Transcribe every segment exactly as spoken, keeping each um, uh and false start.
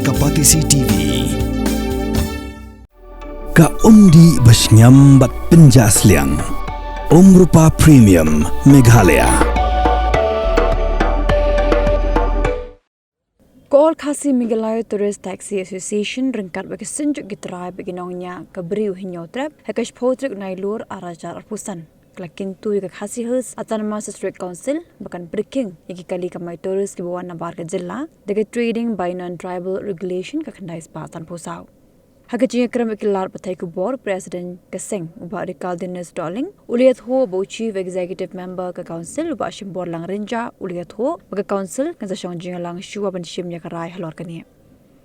Ka Batesi T V. Ka umdih ba shngiam bad pynjah sliang. Umrupa Premium Meghalaya. Ka All Khasi Meghalaya Tourist Taxi Association ryngkat bad ka Synjuk ki Trai bad ki Nongñiah ka Bri u Hynñiewtrep ha ka shiphew tarik Nailur arhajar arphew san ka la kyntu ïa ka Khasi Hills Autonomous District Council ba kan pyrkhing ïa ki kali kamai tourist kiba wan nabar ka jylla da ka Trading by Non-Tribal Regulation ka khyndai spah sanphew saw. Ha ka jingïakren bad ki lad pathai khubor, President ka seng u Bah Rikaldinus Dohling u la ïathuh ba u Chief Executive Member ka Council u Bah Shimbor Langrinjah u la ïathuh ba ka Council kan sa shong jingïalang shuwa ban shim ïa ka rai halor kane.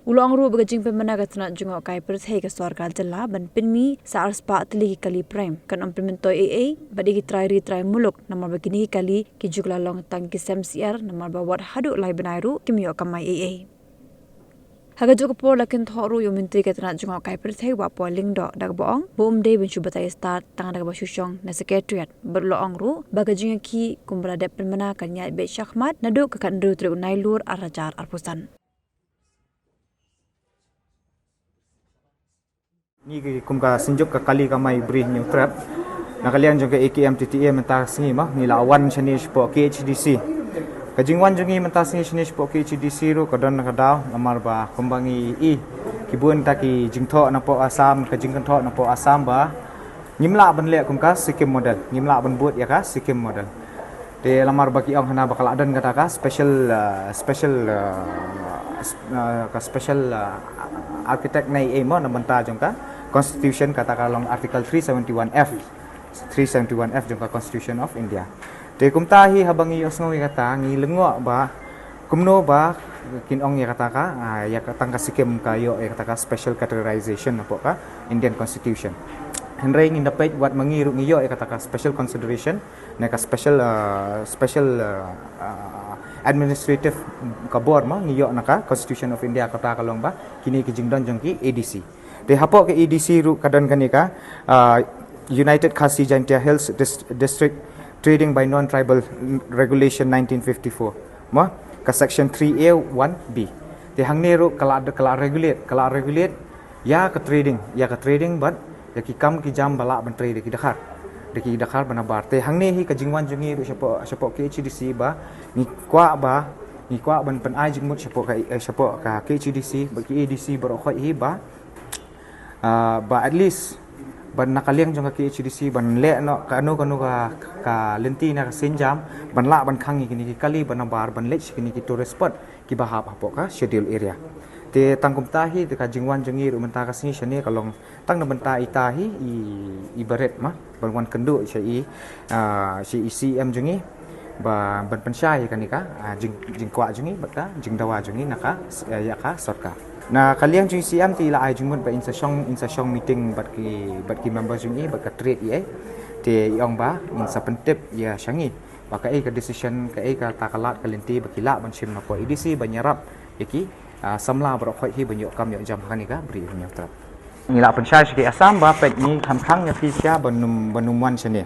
U la ong ruh ba ka jingpynbna ka tnat jngohkai pyrthei ka sorkar jylla ban pynmih sa arspah tylli ki kali prime kan ym pynmyntoi ei ei bad ïa ki trai ri trai muluk, namar ba kine ki kali ki ju kylla long tang ki sem syiar, namar ba wat haduh lai bnai ruh kim ïoh kamai ei ei. Ha kajuh ka por la kynthoh ruh ïa u Myntri ka tnat jngohkai pyrthei Bah Paul Lyngdoh da kaba ong ba um dei ban shu batai stad tang da kaba shu shong na Secretariat, bad u la ong ruh ba ka jingïakhih kumba la dep pynbna kan ïaid beit shakhmat naduh ka khathynriew tarik u Nailur arhajar arphew san. Ngi ki kum ka Synjuk ka Kali Kamai Bri Hynñiewtrep, na ka liang jong ka A K M T T A mynta ka sngi ma ngi la wan shane shapoh K H A D C. Ka jingwan jong ngi mynta sngi shane shapoh K H A D C ruh ka don na ka daw, namar ba kumba ngi i ki bun ta ki jingthoh napoh Assam, ka jingkynthoh napoh Assam ba ngim lah ban leh kum ka Sikkim model, ngim lah ban bud ïa ka Sikkim model. Te lamar ba ki ong hana ba ka la don kata ka special, uh, special, uh, s- uh, ka special, uh, architect na ei ei mo na bynta jong ka Constitution, kata ka long Article three seventy-one F, three seventy-one F jong ka Constitution of India. Te kumta hi haba ngi ïohsngew ïa kata ngi lyngngoh ba kumno ba kin ong ïa kata ka, ah, ïa ka tang ka Sikkim ka ïoh ïa kata ka special categorization napoh ka Indian Constitution. Hynrei ngin da peit wat ma ngi ruh ngi ïoh ïa kata ka special consideration, ne ka special, ah, special, ah, ah, administrative ka bor ma ngi ïoh na ka Constitution of India, kata ka long ba kine ki jingdon jong ki A D C. Te hapoh ka A D C ruh ka don kane ka, ah, United Khasi Jaintia Hills Dis- District Trading by Non-Tribal Regulation nineteen fifty-four, ma ka section three A one B. Te hangne ruh ka la ka la regulate, ka la regulate ïa ka trading, ïa ka trading bad ïa ki kam ki jam ba lah ban trade da ki dkhar, da ki dkhar ba nabar. Te hangne hi ka jingwan jong ngi ruh shapoh shapoh K H A D C ba ngi kwah ba ngi kwah ban pynai jingmut shapoh ka, eh, shapoh ka K H A D C bad ki A D C baroh khoit hi ba, ah, ba at least ban na ka liang jong ka K H A D C ban leh noh kano kano ka, ka lynti na ka sienjam ban lah ban khang ïa kine ki kali ba nabar ban leit sha kine ki tourist spot kiba hap hapoh ka schedule area. Te tang kumta hi te ka jingwan jong ngi ruh mynta ka sngi shane ka long tang na bynta ita hi i, i barit ma ban wan kynduh sha i, ah, sha i C M jong ngi ba ban pynshai ïa kane ka, ah, jing jingkwah jong ngi bad ka jingdawa jong ngi na ka, eh, ïa ka sorkar. Na ka liang jong i C M te i la ai jingmut ba in sa shong, in sa shong meeting bad ki, bad ki member jong i bad ka trade i ei. Te i ong ba in sa pyntip ïa sha ngi ba kaei ka decision, kaei kata ka lad ka lynti ba ki lah ban shim napoh A D C ban ïarap ïa ki, ah, samla baroh khoit hi ban ïoh kam ïoh jam ha kane ka Bri Hynñiewtrep. Ngi la pynshai sha ki Assam ba peit ngi kham khang ïa phi sha ban ym, ban ym wan shane.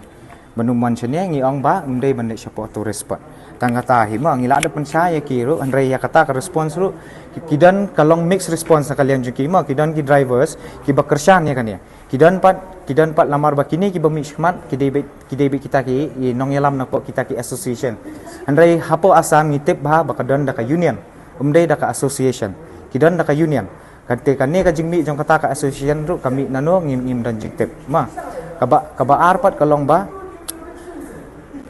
Ban ym wan shane ngi ong ba ym dei ban leit shapoh tourist spot. Tang kata hi ma ngi la da pynshai ïa ki ruh, hynrei ïa kata ka response ruh ki, ki don ka long mixed response na ka liang jong ki ma, ki don ki drivers kiba kyrshan ïa kane. Ki don pat, ki don pat lamar ba kine kiba mih shakhmat ki dei beit, ki dei beit kita ki, i nongïalam napoh kita ki association. Hynrei hapoh Assam ngi tip ba, ba ka don da ka union, ym dei da ka association. Ki don da ka union. Kate kane ka jingmih jong kata ka association ruh ka mih nano ngim, ngim don jingtip. Ma kaba, kaba ar pat ka long ba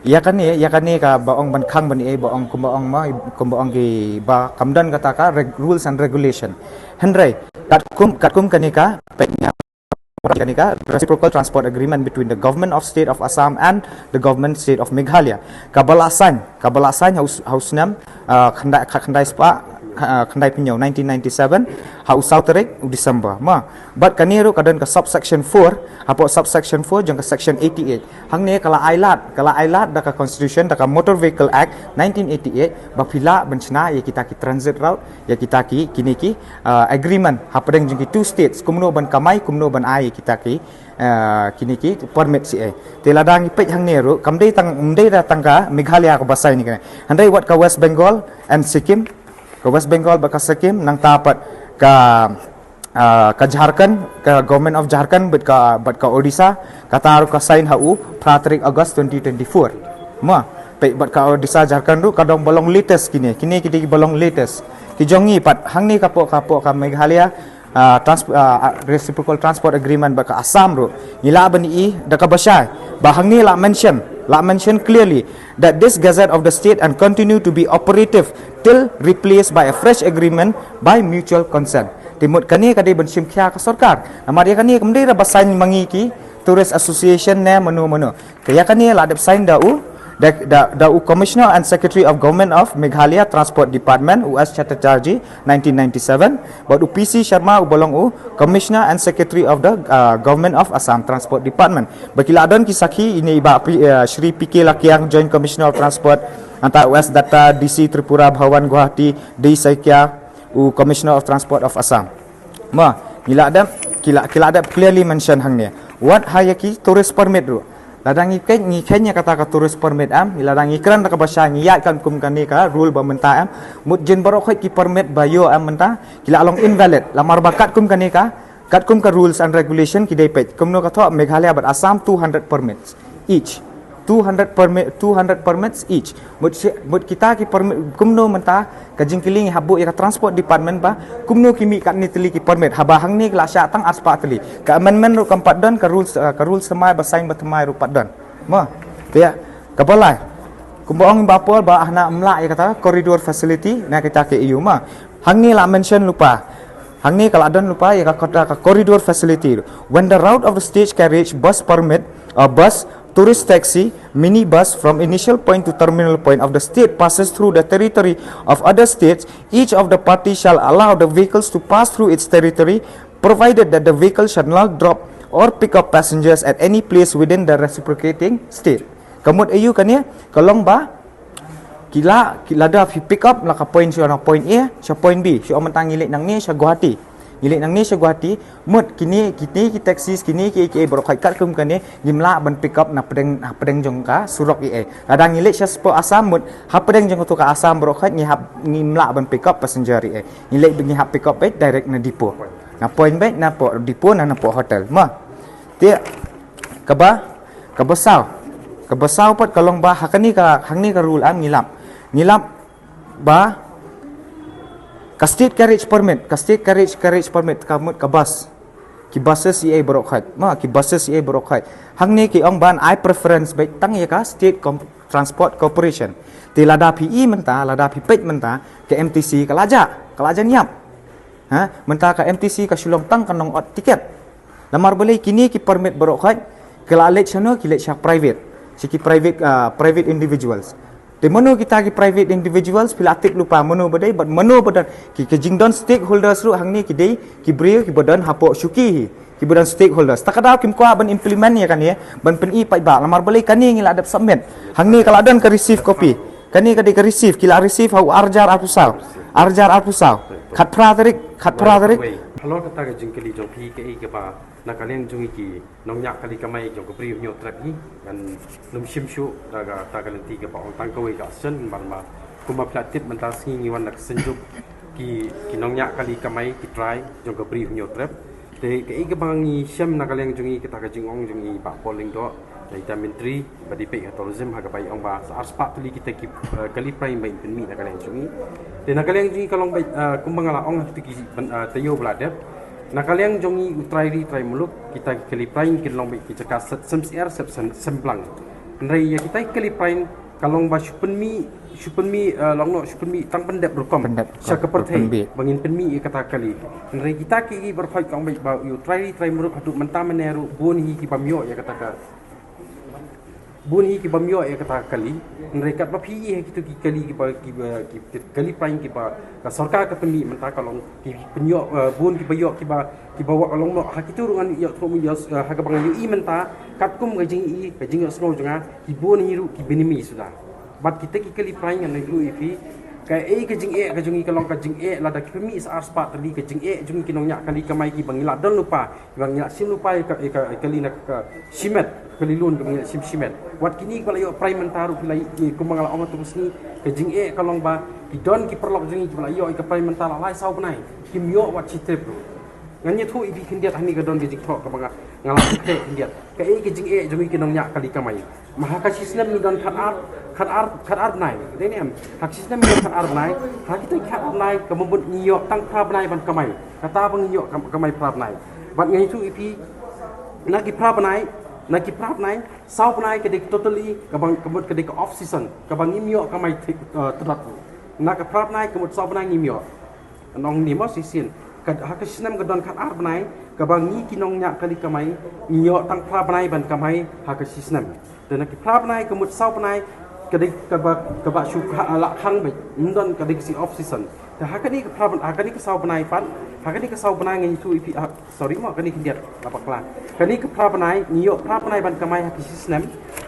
ïa kane, ïa kane kaba ong ban khang ban ei ba ong kumba ong ma, kumba ong ki ba kam don kata ka reg- rules and regulation. Hynrei katkum, katkum kane ka peit ïa kane ka Reciprocal Transport Agreement between the Government of State of Assam and the Government State of Meghalaya. Kaba la sign, kaba la sign ha u s- ha u snem, ah, khyndai, kha- khyndai spah, kha- ah, khyndai phew hynñiew, nineteen ninety-seven, ha u saw tarik u December. Ma, bad kane ruh ka don ka subsection four, hapoh subsection four jong ka section eighty-eight. Hangne ka la ailad, ka la ailad da ka Constitution, da ka Motor Vehicle Act nineteen eighty-eight, ba phi lah ban shna ïa kita ki transit route, ïa kita ki, kine ki, ah, agreement hapdeng jong ki two states, kumno ban kamai, kumno ban ai ïa kita ki, ah, kine ki permit C A. Te lada ngi peit hangne ruh, kam dei tang, ym dei da tang ka Meghalaya kaba sign ïa kane. Hynrei wat ka West Bengal and Sikkim, ka West Bengal bad ka Sikkim, nangta pat Ka, ah, ka Jharkhand, ka Government of Jharkhand, bad ka, bad ka Odisha, kata ruh ka sign ha u, phra tarik August twenty twenty-four. Ma, peit bad ka Odisha Jharkhand ruh, ka dang ba long latest kine, kine ki dei ba long latest. Ki jong ngi pat, hangne ka pok, ka pok ka Meghalaya, ah, trans-, ah, ah, reciprocal transport agreement bad ka Assam ruh. Ngi lah ban i, da kaba shai. Ba hangne lah mention, lah mention clearly that this gazette of the state and continue to be operative till replaced by a fresh agreement by mutual consent. Te mut kane ka dei ban shim khia ka sorkar. Namar ïa kane kam dei ra ba sign ma ngi ki Tourist Association ne mano mano. Ka ïa kane lah dep sign da u, da, da, da u Commissioner and Secretary of Government of Meghalaya Transport Department, u S Chattopadhyay, nineteen ninety-seven, bad u P C Sharma u ba long u Commissioner and Secretary of the, uh, Government of Assam Transport Department. Ba ki lah don ki sakhi, ine i bah P-, uh, Shri P K Lakiang, Joint Commissioner of Transport, hangta u S Datta, D C Tripura Bhawan Guwahati, D Saikia, u Commissioner of Transport of Assam. Ma, ngi lah dep, ki lah, ki lah dep clearly mention hangne. Wat ha ïa ki tourist permit ruh. Lada ngi kheiñ, ngi kheiñ ïa kata ka tourist permit em, lada ngi kren da kaba shai ngi ïaid katkum kane ka rule ba mynta em. Mut jin baroh khoit ki permit ba ïoh em mynta, ki lah long invalid. Namar ba katkum kane ka, katkum ka rules and regulation ki dei peit. Kumno ka thoh Meghalaya bad Assam two hundred permits each. Two hundred permit, two hundred permits each. Mut shi-, mut kita ki permit, kumno mynta, ka jingkylli ngi hap buh ïa ka Transport Department ba, kumno ki mih katne tylli ki permit, haba hangne ki la shah tang arspah tylli. Ka amendment ruh kam pat don, ka rules, uh, ka rules thymmai ba sign ba thymmai ruh pat don. Mo, te ïa, kaba lai. Kumba ong i bah Paul ba hana ym lah ïa kata corridor facility, na kita ki A U ma. Hangne lah mention lypa. Hangne ka lah don lypa ïa ka kata ka corridor facility. When the route of the stage carriage, bus permit, or bus, tourist taxi, minibus from initial point to terminal point of the state passes through the territory of other states, each of the party shall allow the vehicles to pass through its territory, provided that the vehicle shall not drop or pick up passengers at any place within the reciprocating state. Ka mut A U kane, ka long ba, ki lah, ki lada phi pick up na ka point sha na point A, sha point B, sha mynta ngi leit nangne sha Guwahati. Ngi leit nangne sha Guwahati, mut kine, kine ki taxis, kine ki, ki baroh khoit katkum kane, ngim lah ban pick up na pdeng, na pdeng jong ka surok A. Lada ngi leit sha spot Assam mut, ha pdeng jong kato ka Assam baroh khoit ngi hap, ngim lah ban pick up passenger A. Ngi leit ngi hap pick up beit direct na depot. Na point beit na pdeng depot na, na pdeng hotel. Ma. Te kaba, kaba saw. Kaba saw pat ka long ba ha kane ka, hangne ka rule em ngi lap. Ngi lap ba ka state carriage permit, ka state carriage, carriage permit ka mut ka bus. Ki buses A baroh khoit. Ma, ki buses A baroh khoit. Hangne ki ong ban ai preference beit tang ïa ka State Com-, Transport Corporation. Te lada phi i mynta, lada phi peit mynta, ka M T C ka la jah, ka la jah niap. Ha, mynta ka M T C ka shu long tang ka nong ot tiket. Namar balei kine ki permit baroh khoit, ki la leit shano, ki leit sha private. Sha ki private, ah, private individuals. Te mano kita ki private individuals, phi la tip lypa mano ba dei, bad mano ba don, ki, ki jingdon stakeholders ruh hangne ki dei, ki briew, ki ba don hapoh shuki hi, ki ba don stakeholders. Ta ka daw kim kwah ban implement ïa kane, ban pyni paidbah, namar balei kane ngi la dep submit. Hangne ka la don ka receive copy. Kane ka dei ka receive, ki la receive ha u arhajar arphew saw. Arhajar arphew saw. Khatphra tarik, khatphra tarik. Halor kata ka jingkylli jong phi kaei kaba na ka liang jong ngi ki nongñiah kali kamai jong ka Bri u Hynñiewtrep hi, ngan ym shim shuh da kata ka lynti kaba ong tang kawei ka sien, namar ba kumba phi la tip mynta sngi ngi wan da ka synjuk ki, ki nongñiah kali kamai ki trai jong ka Bri u Hynñiewtrep. Te kaei kaba ngi shem na ka liang jong ngi kata ka jingong jong ngi Bah Paul Lyngdoh, na ita myntri ba dei peit ha tourism ha kaba i ong ba sa arspah tylli kita ki, eh, kali prain ba in pynmih na ka liang jong ngi. Te na ka liang jong ngi ka long ba, eh, kumba nga la ong ha kita ki ban, eh, taïew ba la dep. Na ka liang jong ngi u trai ri trai muluk, kita ki kali prain kin long ba ki jaka set sem syiar, set sem, sem blang. Hynrei ïa kita ki kali prain ka long ba shu pynmih, shu pynmih, eh, long noh, shu pynmih tang pyndep rukom. Pyndep rukom, sha ka pyrthei, pynmih. Ba ngin pynmih ïa kata kali. Hynrei kita ki, ki baroh khoit ka ong ba, ba u trai ri trai muluk haduh mynta mynne ruh bun hi ki bym ïoh ïa kata ka, bun hi ki bym ïoh ïa kata ka kali. Hynrei katba phi i ha kito ki kali kiba, kiba, ki, ki kali prain kiba ka sorkar ka pynmih mynta ka long ki pynïoh, eh, bun kiba ïoh kiba, kiba wad ka long noh. Ha kito ruh ngan ïoh thok mynta, eh, ha kaba ngan ïohi mynta katkum ka jing i, ka jingïohsngew jong nga, ki bun hi ruh ki bynmih suda. Bad kita ki kali prain ngan ïathuh ïa phi, kaei ka jingeh ka jong ngi ka long ka jingeh lada ki pynmih sa arspah tylli, ka jingeh jong ngi ki nongñiah kali kamai kiba ngi la don lypa, kiba ngi la shim lypa ïa ka, ïa ka, ïa ka kali na ka shimet. Ka lilun kaba ngi la shim shimet. Wat kine kiba la ïoh prai mynta ruh phi la ïoh, kumba nga la ong ha tu ka sngi, ka jingeh ka long ba ki don ki paralok jong ngi kiba la ïoh ïa ka prai mynta la lai saw bnai, kim ïoh wat shi trip ruh. Ngan ïathuh ïa phi khyndiat, hangne ka don ka jingthoh kaba nga, nga la khreh khyndiat. Kaei ka jingeh jong ngi ki nongñiah kali kamai. Ma ha ka shi snem ngi don khatar, khatar, khatar bnai. Dei ne em? Ha ka shi snem ngi don khatar bnai. Ha kita khatar bnai, ka mut ngi ïoh tang phra bnai ban kamai. Kata ba ngi ïoh kam-, kamai phra bnai. Bad nga ïathuh ïa phi, na ki phra bnai, na ki phra bnai, saw bnai ka dei ka totally, kaba, ka mut ka dei ka off season, kaba ngim ïoh kamai thik, eh, tdot. Na ka phra bnai ka mut saw bnai ngim ïoh. Nong ni mo shisien. Ka, ha ka shi snem ka don khatar bnai, kaba ngi ki nongñiah kali kamai, ngi ïoh tang phra bnai ban kamai ha ka shi snem. Te na ki phra bnai ka mut saw bnai, ka dei kaba, kaba shu kha-, la khang beit, ym don, ka dei ka shi off season. Te ha kane ka phra bnai, ha kane ka saw bnai pat, ha kane ka saw bnai nga ïathuh ïa phi, ah, sorry mo, kane khyndiat, la bakla. Kane ka phra bnai, ngi ïoh phra bnai ban kamai ha ka shi snem.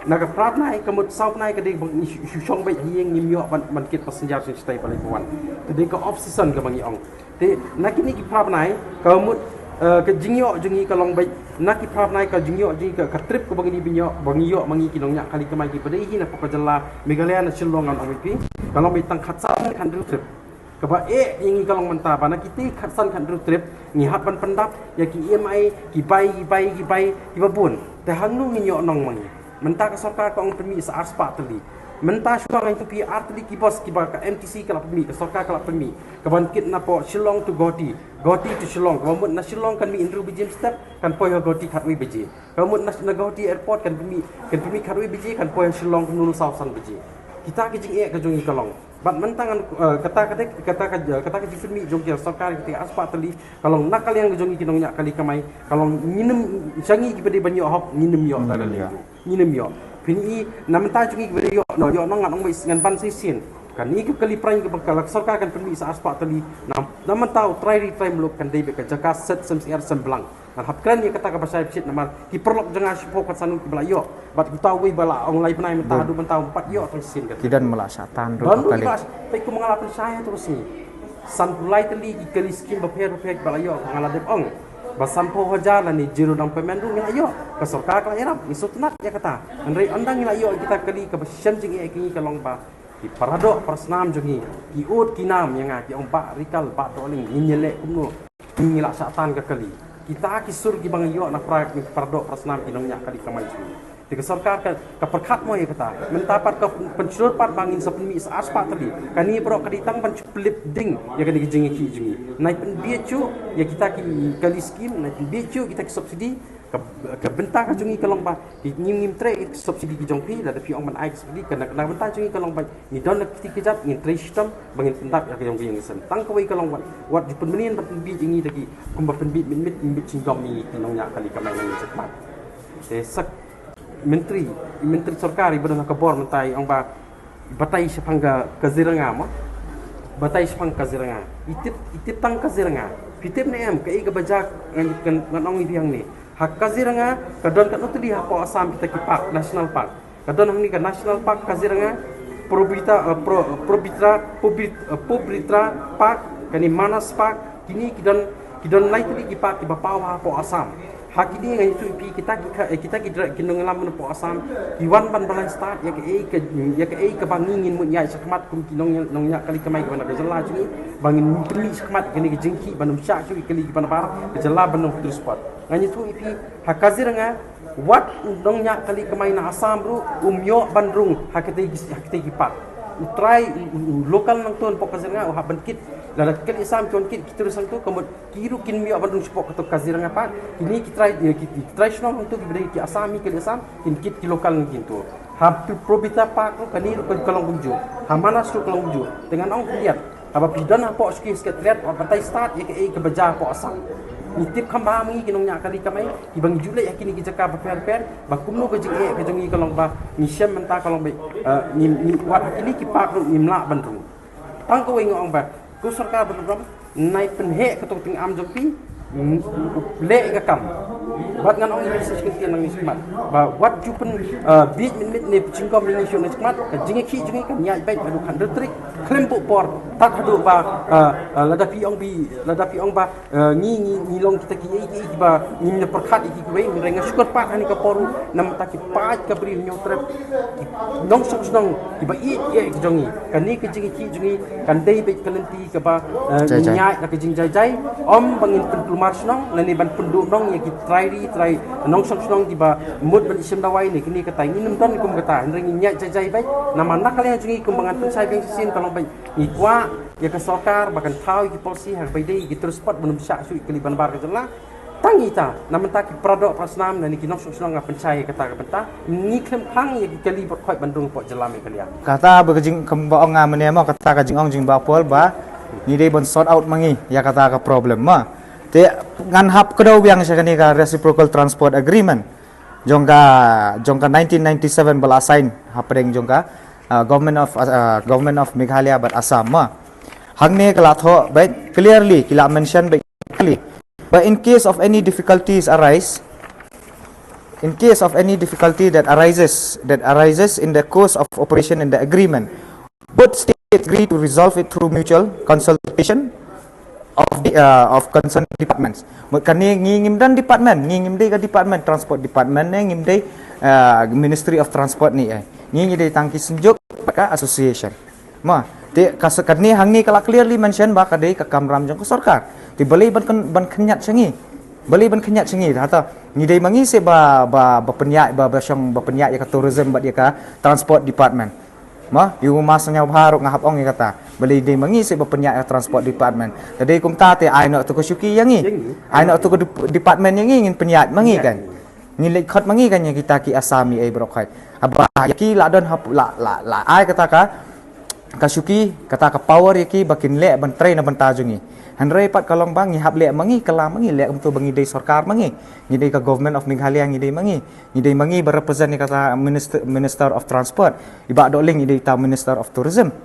Na ka phra bnai, ka mut saw bnai ka dei ba ngi shu, shu shong beit ha ïing, ngim ïoh ban, ban kit passenger sha shatei ba leit ba wan. Ka dei ka off season kaba ngi ong. Te na kine ki phra bnai, ka mut, eh, ka jingïoh jong ngi ka long beit, na ki phra bnai ka jingïoh jong ngi ka, ka trip kaba ngi dei ban ïoh, ba ngi ïoh ma ngi ki nongñiah kali kamai kiba dei hi na poh ka jylla Meghalaya, na Shillong ngan ong ïa phi, ka long beit tang khatsan khathynriew trip. Kaba eh ïa ngi ka long mynta ba na kitei khatsan khathynriew trip ngi hap ban pyndap ïa ki E M I, ki bai, ki bai, ki bai, kiba bun. Te hangno ngin ïoh nong ma ngi? Mynta ka sorkar ka ong pynmih sa ar spah tylli. Mynta shuwa nga ïathuh ïa phi, ar tylli ki bus kiba ka M T C ka la pynmih, ka sorkar ka la pynmih, ka ban kit na poh Shillong to Guwahati, Guwahati to Shillong, kaba mut na Shillong kan mih hynriew baje mynstep, kan poi ha Guwahati khatwei baje. Kaba mut na, na Guwahati Airport kan pynmih, kan pynmih khatwei baje, kan poi ha Shillong kumno, saw san baje. Kita ki jingeh ka jong ngi ka long. Bad mynta ngan, eh, kata ka dei, kata ka, kata ka jingpynmih jong ki sorkar kita ar spah tylli, ka long na ka liang ka jong ngi ki nongñiah kali kamai, ka long ngin ym, sha ngi kiba dei ban ïoh hok, ngin ym ïoh, ngin ym ïoh. Ngin ym ïoh. Phin i, na mynta jong ngi kiba dei ïoh, no, ïoh nong ngan ong beit ngan ban shisien. Kane ka kali pran kaba ka sorkar kan pynmih sa ar spah tylli, na, na mynta u trai ri trai muluk kan dei beit ka jaka set sem syiar sem blang. Ngan hap kren ïa kata kaba shai bashit namar ki paralok jong nga shiphew khatsan kiba la ïoh. Bad uta uwei ba la ong lai bnai mynta haduh mynta um pat ïoh tang shisien kata. Ki don ba la shah tan ruh. Don ruh kali. Ki ba, peit kumba nga la pynshai ha tu ka sngi. Sanphew lai tylli ki kali skim bapher bapher kiba la ïoh, nga la dep ong. Ba sanphew hajar lane zero down payment ruh ngi la ïoh. Ka sorkar ka la ïarap, ngi sngewtynnat ïa kata. Hynrei ynda ngi la ïoh ïa kita kali, kaba shem jingeh ïa ngi ka long ba ki paradoh parasnam jong ngi ki ud ki nam ïa nga, ki ong, Bah Rikal, Bah Dohling, ngin ïaleh kumno? Ngi la shah tan ka kali. Kita ki sur kiba ngi ïoh na para, ki paradoh parasnam ki nongñiah kali kamai jong ngi. Te ka sorkar ka, ka pyrkhat mo ïa kata. Mynta pat ka pynshlur pat ba ngin sa pynmih sa ar spah tylli. Kane baroh ka dei tang ban shu pynlip ding ïa kane ka jingïakhih jong ngi. Nai pynbiej shuh ïa kita ki kali skim, nai pynbiej shuh kita ki subsidy. Ka, ka bynta ka jong ngi ka long ba ngi, ngim treh ïa ki subsidy ki jong phi, lada phi ong ban ai ki subsidy, ka na, ka na bynta jong ngi ka long ba ngi don la ki kti ki jait, ngin trei shitom ba ngin pyndap ïa ka jong ka ïing ka sem. Tang kawei ka long wat, wat ju pynmynnin ban pynbiej ïa ngi da ki, kumba pynbiej mynmiet, pynbiej shinggom ïa ngi ki nongñiah kali kamai na ngi shakhmat. Te sa ka myntri, i myntri sorkar iba don ha ka bor mynta i ong ba batai shaphang ka, Kaziranga mo. Batai shaphang Kaziranga. I tip, i tip tang Kaziranga. Phi tip ne em kaei kaba jia, ngan, ngan, ngan ong ïa phi hangne. Ha Kaziranga ka don katno tylli hapoh Assam kita ki park, national park. Ka don hangne ka National Park Kaziranga, Probita, eh, Pro-, Probitra, Pobit-, eh, Pobritra Park, kane Manas Park, kine ki don, ki don lai tylli ki park kiba paw hapoh Assam. Ha kine nga ïathuh ïa phi kita ki ka, eh, kita ki dra-, ki nongïalam hapoh Assam ki wan ban ba la start ïa kaei ka, ïa kaei kaba ngi ngin mut ïaid shakhmat kum ki nong, nongñiah kali kamai kiba na ka jylla jong ngi, ba ngin pynmih shakhmat kane ka jingkhih ban ym shah shuh ïa ki kali kiba nabar, ka jylla ban ym kut spot. Nga ïathuh ïa phi ha Kaziranga wat u nongñiah kali kamai na Assam ruh um ïoh ban rung ha katei ki, ha katei ki park. U trai, u, u, u local nangto hapoh Kaziranga u hap ban kit. Lada ki kali Assam ki wan kit ki tourist hangto, ka mut ki ruh kin ym ïoh ban rung shapoh kato Kaziranga Park. Kine ki trai, eh, ki, ki trai shnong hangto kiba dei ki Assam, ki kali Assam, kin kit ki local na ki hangto. Ha Pro-, Probita Park ruh kane ruh ka long kumjuh. Ha Manas ruh ka long kumjuh. Te ngan ong khyndiat, haba phi don hapoh Chief Secretariat, wat batai start ïa kaei kaba jia hapoh Assam. Ngi tip kham bha ma ngi ki nongñiah kali kamai kiba ngi ju leit ha kine ki jaka bapher bapher, ba kumno ka jingeh ka jong ngi ka long ba ngi shem mynta ka long ba, eh, ngi, ngi, wat ha kine ki park ruh ngim lah ban rung. Tang kawei nga ong ba ko sorkar ba don, nai pynheh kato ka tyngam jong phi, mm, leh ka kam. Bad ngan ong ïa phi sa shisien nang ïa shikmat ba wat ju pyn, eh, bieit mynmiet ne pynjingkhot ïa ngi shuh na shikmat, ka jingïakhih jong ngi kan ïaid beit haduh khatar tarik khlem buh por, tad haduh ba, eh, eh, lada phi ong bi, lada phi ong ba, eh, ngi, ngi, ngi long kita ki ei ki ei ba ngim da pyrkhat ïa ki kiwei, hynrei nga shu kyrpad ha kane ka por namar ta ki paid ka Bri Hynñiewtrep ki nongshong shnong kiba ïeit ïa ki jong ngi. Kane ka jingïakhih jong ngi kan dei beit ka lynti kaba, eh, jai jai, ngi ïaid da ka jingjai jai, ym ba ngin pynkulmar shnong lane ban pynduh nong ïa ki trai ri trai nongshong shnong kiba mut ban ïashim dawai ne kine katai. Ngin ym don kum kata, hynrei ngin ïaid jai jai beit. Namar na ka liang jong ngi kumba ngan pynshai biang shisien ka long beit, ngi kwah ïa ka sorkar ba kan thaw ïa ki polisi ha kaba ïadei ïa ki tourist spot ban ym shah shuh ïa ka kali ban bar ka jylla. Tang ita na mynta ki para doh para snam ne ki nongshong shnong nga pynshai ïa kata ka bynta, ngi khlem khang ïa ki kali bad khoit ban rung hapoh jylla Meghalaya. Kata ba ka jing, kumba ong nga mynne mo, kata ka jingong jong Bah Paul ba ngi dei ban sort out ma ngi ïa kata ka problem mo. Te ngan hap kdew biang sha kane ka Reciprocal Transport Agreement jong ka, jong ka nineteen ninety-seven ba la sign hapdeng jong ka, uh, Government of, uh, Government of Meghalaya bad Assam mo. Hangne ka la thoh beit clearly, ki la mention beit clearly. But in case of any difficulties arise, in case of any difficulty that arises, that arises in the course of operation in the agreement, both states agree to resolve it through mutual consultation of the, uh, of concerned departments. Mut kane ngi ngim don department, ngi ngim dei ka department, transport department ne ngim dei, uh, Ministry of Transport ne, eh. Ngi ngi dei tang ki synjuk bad ka association. Mo, te ka sa, kane hangne ka la clearly mention ba ka dei ka kamram jong ka sorkar. Te balei ban khyn-, ban khynñiat sha ngi. Balei ban khynñiat sha ngi, hata ngi dei ma ngi seh ba, ba, ba pynïaid, ba, ba shong, ba pynïaid ïa ka tourism bad ïa ka transport department. Mo, ïa u ma Sniawbhalang ruh nga hap ong ïa kata. Balei dei ma ngi seh ba pynïaid ïa ka transport department. Te dei kumta te ai noh tu ka shuki ïa ngi. Ai noh tu ka dep-, department ïa ngi, ngin pynïaid ma ngi kan. Ngin leit khot ma ngi kan ïa kita ki Assami ei baroh khoit. Haba ïa ki la don hap, la, la, la ai kata ka, ka shuki, kata ka power ïa ki ba kin leh ban trei na bynta jong ngi. Hynrei pat ka long ba ngi hap leh ma ngi, kylla ma ngi, leh kumto ba ngi dei sorkar ma ngi. Ngi dei ka Government of Meghalaya, ngi dei ma ngi. Ngi dei ma ngi ba represent ïa kata Minister, Minister of Transport. I Bah Dohling i dei ta Minister of Tourism.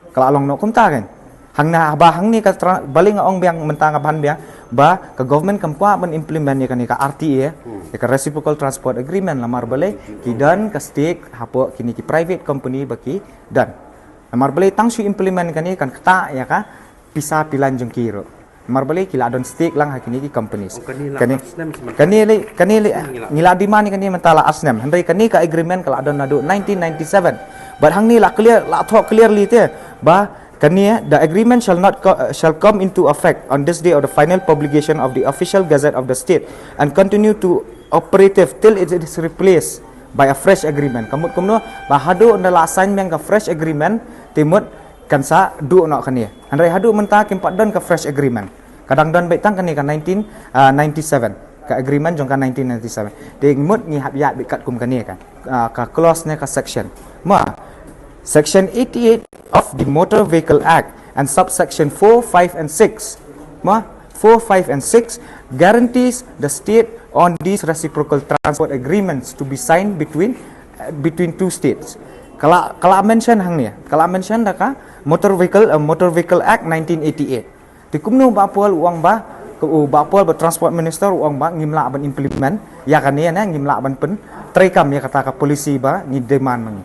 Ka la long noh kumta kan. Hangne, haba hangne ka tra-, balei nga ong biang mynta nga ban biang ba ka government kam kwah ban implement ïa kane ka R T A, ïa ka Reciprocal Transport Agreement, namar balei ki don ka stake hapoh kine ki private company ba ki don. Namar balei tang shu implement kane kan ktah ïa ka pisa pilan jong ki ruh. Namar balei ki la don stake lang ha kine ki companies. Oh, kane la ar snem seh mynta. Kane le, kane le, ngi la demand kane mynta la ar snem. Hynrei kane ka agreement ka la don naduh nineteen ninety-seven. Bad hangne la clear, la thoh clearly te ba kane, the agreement shall not co-, uh, shall come into effect on this day of the final publication of the official gazette of the state and continue to operative till it is replaced by a fresh agreement. Ka mut kumno, ba haduh ynda la sign biang ka fresh agreement, te mut kan sa duh noh kane. Hynrei haduh mynta kim pat don ka fresh agreement. Ka dang don beit tang kane ka nineteen, ah, ninety-seven. Ka agreement jong ka nineteen ninety-seven. Te mut ngi hap ïaid beit katkum kane kan. Ah, ka clause ne ka section. Mo, section eighty-eight of the Motor Vehicle Act and subsection four, five and six. Mo, four, five and six guarantees the state on these reciprocal transport agreements to be signed between, uh, between two states. Ka la, ka la mention hangne, ka la mention da ka Motor Vehicle, uh, Motor Vehicle Act nineteen eighty-eight. Te kumno Bah Paul u ong ba, ka, u Bah Paul ba Transport Minister u ong ba ngim lah ban implement ïa kane ne, ngim lah ban pyntreikam ïa kata ka policy ba ngi demand ma ngi.